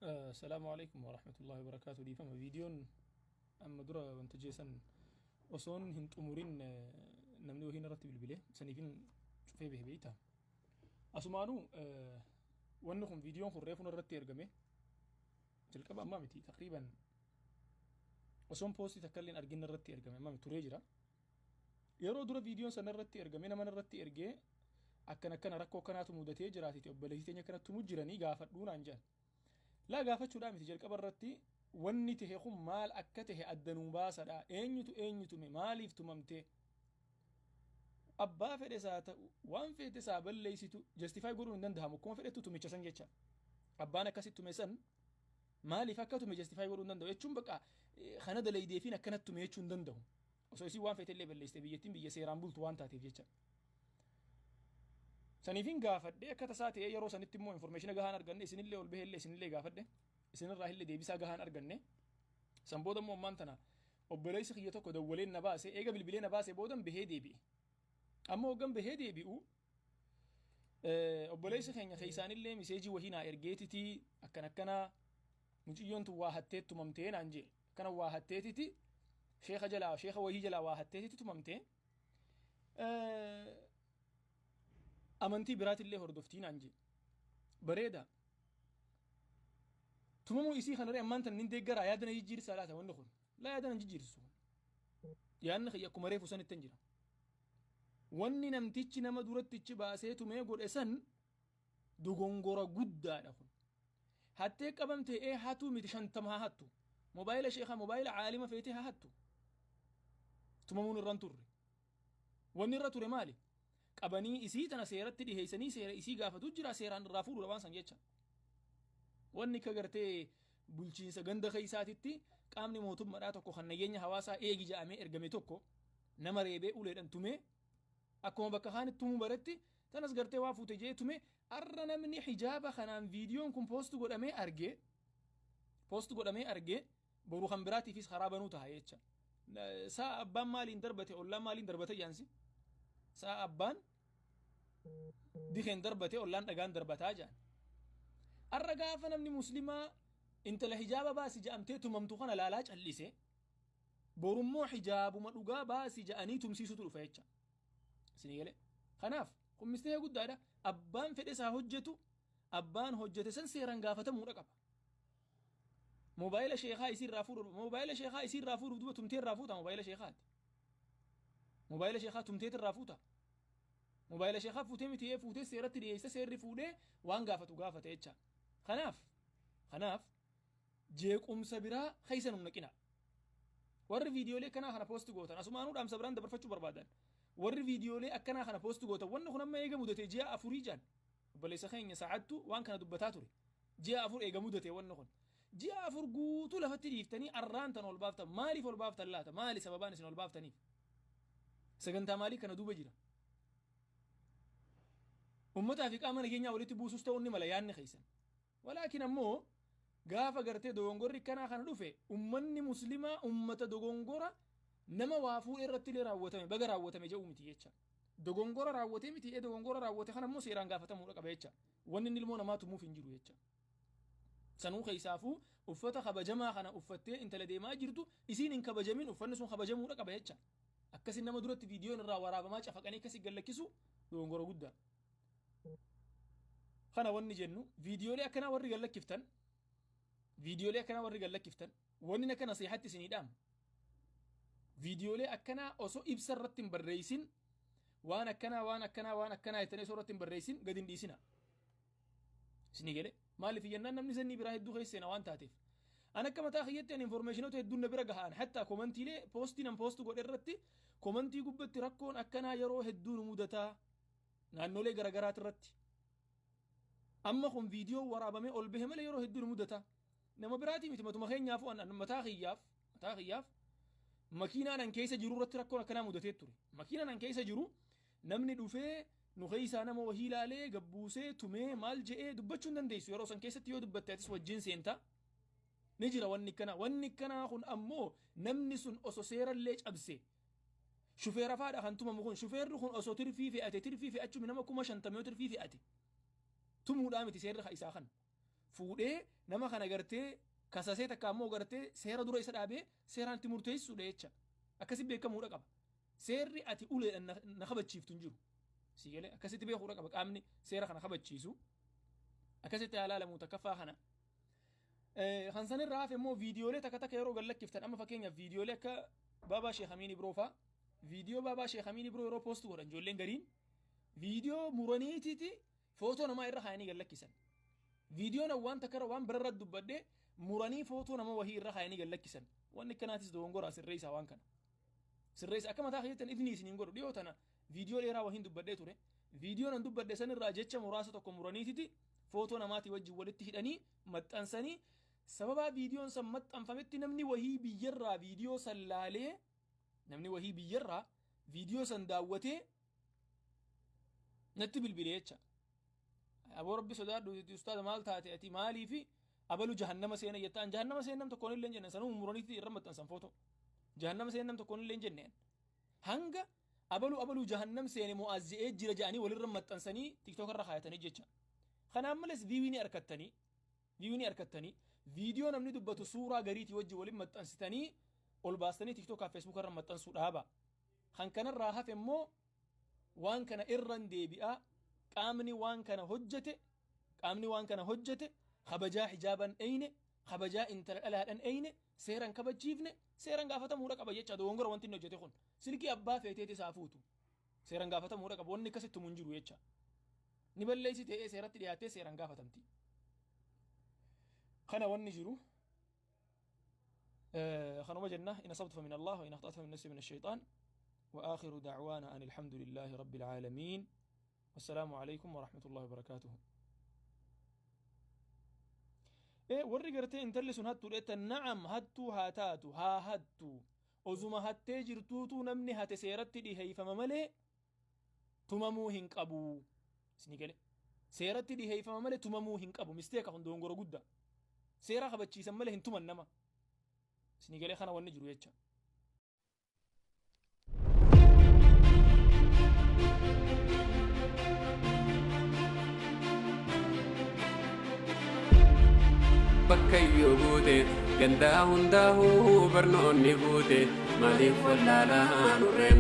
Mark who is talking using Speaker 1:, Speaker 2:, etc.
Speaker 1: Asalaamu alaikum warahmatullahi wabarakaatu. Dhiifama, viidiyoon amma dura wanta jeesan osoon hin xumurin namni wahiin irratti bilbile, saniifin cufee bahe beeyta. Asumaanuu wanni kun, viidiyoon kun reefuun irratti ergame, jalqaba ammaa miti, taqriiban osoon poostii takka illee argin irratti ergame, amma turee jira. Yeroo dura viidiyoon sana irratti ergame, nama irratti ergee akkana akkana rakkoo akkanaatu mudatee jiraatiti, obboleettii teenya akkanatti tumuu jiranii gaafadhuu naan jedhan. Laa, gaafachuudhaa miti, jalqaba irratti wanni tahe kun maal akka tahe addanuu baasadha. Eenyutu eenyu tume? Maaliif tumamte? Abbaa fedhe isaa ta'u, waan feete isaa balleessitu justify godhuun hin danda'amu. Akkuma fedhettu tumicha san jecha. Abbaan akkasitti tume san maaliif akka tume justify godhuu hin danda'u jechuun, bakka kana dalaydeefiin akkanatti tume jechuu hin danda'u. Osoo isin waan feete illee balleessite, biyyattiin biyya seeraan bultu waan taateef jecha. Saniifin gaafadhe. Akka tasaa ta'ee yeroo sanitti immoo information gahaan arganne, isinillee ol bahee illee isinillee gaafadhe, isinirraa illee deebisaa gahaan arganne. San booda immoo ammaan tana obboleessi kiyya tokko dawwaleen na baase. Eega bilbilee na baase boodan bahee deebi'e. Amma hoggan bahee deebi'u, obboleessi keenya keessaanillee message wahii naa ergeetitii, akkan akkanaa mucayyoon tun waa hattee tumamtee naan jee, akkana waa hatteetiti, sheeka jalaa, sheeka wahii jalaa waa hatteetiti tumamtee, amantii biraatillee hordoftii naan jee. Bareeda. Tumamuu isii kanarree ammaan tan nin deeggaraa, yaada na jijjiirsaa laata wanni kun? Laa, yaada na jijjiirsu. Yaadni kiyya akkuma reefu sanitti hin jira. Wanni namtichi nama durattichi baasee tumee godhe san dogongora guddaadha kun. Hattee qabamte ee hatuu miti, 50 haa hattu. Mobaayila sheekaa, mobaayila caalima feetee haa hattu. Tumamuun irra hin turre. Wanni irra ture maali? Qabanii isii tana seeratti dhiheessanii seera isii gaafatu jira, seeraan irraa fuudhuudha waan san jecha. Wanni akka gartee bulchiinsa ganda keessaatitti qaamni mootummaadhaa tokko kan nageenya hawaasaa eegi jedhamee ergame tokko nama reebee uleedhaan tumee, akkuma bakka kaanitti tumuu baretti tanas gartee waa fuute jee tume. Arra namni hijaaba kanaan viidiyoon kun post godhamee argee, post godhamee argee, boru kan biraatiifis karaa banuu ta'a jecha. Saa abbaan maaliin darbate, ollaan maaliin darbate jaansi? Saa abbaan dikeen darbate, ollaan dhagaan darbataa jaan. Arra gaafa namni muslimaa intala hijaaba baasi ja'amtee tumamtu kana laalaa callise, borummoo hijaabuma dhugaa baasi ja'anii tumsiisutu dhufa jecha. Isinii galee? Kanaaf kun mistake guddaadha. Abbaan fedhe isaa hojjetu, abbaan hojjete san seeraan gaafatamuudha qaba. Moobaayila sheekaa isiirraa fuudhuuf, moobaayila sheekaa isiirraa fuudhuuf duba tumtee irraa fuuta moobaayila sheekaati. Moobaayila sheekaa tumteet irraa fuuta. Moobaayila sheekaa fuutee miti, fuutee seeratti dhiyeessa, seerri fuudhee waan gaafatu gaafata jecha. Kanaaf jeequmsa biraa keessa nu naqina. Warri viidiyoolee akkanaa kana post gootan, asumaanuu dhaamsa biraan dabarfachuu barbaadan. Warri viidiyoolee akkanaa kana post gootan, wanni kun amma eega mudate ji'a 4 jaan. Obboleessa keenya sa'aattu waan kana dubbataa ture. Ji'a 4 eega mudate wanni kun. Ji'a 4 guutuu lafatti dhiiftanii arraan tan ol baaftan. Maaliif ol baaftan laata? Maali sababaan isin ol baaftaniif? Sagantaa maalii kana duuba jira? Uummataa fi qaama nageenyaa walitti buusus ta'uu ni mala yaadni keessan. Walaakin ammoo gaafa gartee dogongorri kanaa kana dhufe, ummanni muslimaa ummata dogongora nama waa fuudhee irratti illee raawwatame baga raawwatame jedhu miti jecha. Dogongora raawwatee miti, ee dogongora raawwate kana immoo seeraan gaafatamuudha qaba jecha. Wanni inni ilmoo namaa tumuuf hin jiru jecha. Sanuu keessaafuu uffata kabajamaa kana uffattee intala deemaa jirtu, isiin hin kabajamin, uffanni sun kabajamuudha qaba jecha. Akkasi nama duratti viidiyoon irraa waraabamaa cafaqanii akkasi gallakkisu dogongora guddaa. Kana wanni jennu, viidiyoolee akkanaa warri gallakkiftan, viidiyoolee akkanaa warri gallakkiftan, wanni akka nasiihatti isinii dhaamu. Viidiyoolee akkanaa osoo ibsa irratti hin barreessin, waan akkanaa, waan akkanaa, waan akkanaa jettanii osoo irratti hin barreessin gadi hin dhiisina. Isinii galee? Maaliif jennaan, namni sanyii biraa hedduu keessa seena waan taateef. An akka mataa kiyyatti an informationoota hedduun na bira gahaan, hatta commentiilee postii nan post godhe irratti, commentii gubbatti rakkoon akkanaa yeroo hedduu nu mudataa naannolee garaagaraati irratti. Amma kun viidiyoo waraabamee ol bahe malee yeroo hedduu nu mudata. Nama biraatii miti, matuma keenyaafuu an mataa kiyyaaf makiinaan an keessa jiru irratti rakkoon akkanaa mudatee ture. Makiinaan an keessa jiru namni dhufee nu keessaa nama wahii ilaalee gabbuusee tumee maal je'ee dubbachuu hin dandeessu. Yeroo san keessatti yoo dubbatte atis wajjin seentaa. Ni jira wanni akkanaa. Wanni akkanaa kun ammoo namni sun osoo seerallee cabse, shufeera faadha kan tumamu kun. Shufeerri kun osoo tirfii fe'ate, tirfii fe'achuun nama 50,000 yoo tirfii fe'ate, tumuudhaa miti seerri isaa kan. fuudhee nama kana gartee kasasee takka ammoo gartee seera dura isa dhaabee seeraan itti murteessuudha jecha. Akkasi beekamuudha qaba. Seerri ati uleedhaan na kabachiiftu hin jiru. Si galee akkasitti beekuudha qaba qaamni seera kana kabachiisu. Akkasitti haa ilaalamu takkaffaa kana. Kan sanirraa hafe immoo viidiyoolee takka takka yeroo gad lakkiftan, amma fakkeenyaaf viidiyoolee akka Baabaa Sheekh Amiin Ibroo fa'aa, viidiyoo Baabaa Sheekh Amiin Ibroo yeroo post godhan ijoolleen gariin viidiyoo muraniitiiti footoo namaa irra kaayanii gad lakkisan. Viidiyoon waan takka waan birarra dubbadhee muranii footoo nama wahii irra kaayanii gad lakkisan. Wanni akkanaatis dogongoraa, sirreessaa waan kana. Sirreessa akka mataa keessatti ifni isiniin godhu. Dhiyoo tana viidiyoo dheeraa wahiin dubbadhee ture. Viidiyoo nan dubbadhe sanirraa jecha muraasa tokko muraniititi footoo namaatii wajjin walitti hidhanii maxxansanii, sababaa viidiyoon san maxxanfametti namni wahii biyyarraa viidiyoo san laalee, namni wahii biyyarraa viidiyoo san daawwatee natti bilbilee jecha. Aboo, Rabbi sodaadhu ustaaza, maal taate ati? Maaliifi abalu jahannama seena jettaan? Jahannama seena nam tokkoon illee hin jenne. Sanuu muraniitti irra maxxansan footoo. Jahannama seena nam tokkoon illee hin jenneen. Hanga abalu abalu jahannam seene mo'azzi'ee jira jedhanii walirra maxxansanii TikTok irra kaayatanii jecha. Kanaan malees view ni argattanii, view ni argattanii, viidiyoo namni dubbatu suuraa gariitii wajji waliin maxxansitanii ol baastanii TikTokaa Facebook irra maxxansuu dhaaba. Kan kanarraa hafe immoo waan kana irran deebi'aa, qaamni waan kana hojjete, qaamni waan kana hojjete, kabajaa hijaaban eyne, kabajaa intala dhalaadhan eyne, seeran kabachiifne, seeran gaafatamuudha qaba jecha. Dogongora wanti inni hojjete kun, silkii abbaa feeteeti isaa fuutu, seeran gaafatamuudha qaba. Wanni akkasitti mun jiru jecha. Ni balleessi ta'ee seeratti dhiyaattee seeran gaafatamti. Kana wanni jiru kanuma jenna. إن أصبت فمن الله وإن أخطأت فمن نفسي من الشيطان، وآخر دعوانا أن الحمد لله رب العالمين، والسلام عليكم ورحمة الله وبركاته. Warri gartee intalli sun hattuu dheetta, na'am, hattuu haa taatu, haa hattu. Osuma hattee jirtuutu namni hate seeratti dhiheeyfama malee tumamuu hin qabu. Isinii gale? Seeratti dhiheeyfama malee tumamuu hin qabu. Mistake kun dogongora guddaa. Seera kabachiisan malee hin tuman nama. Isinii galee? Kana wanni jiru jecha.
Speaker 2: Bakka iyyuu guute gandaa hundaa'uu barnoonni guute maaliif wallaalaa nurreen.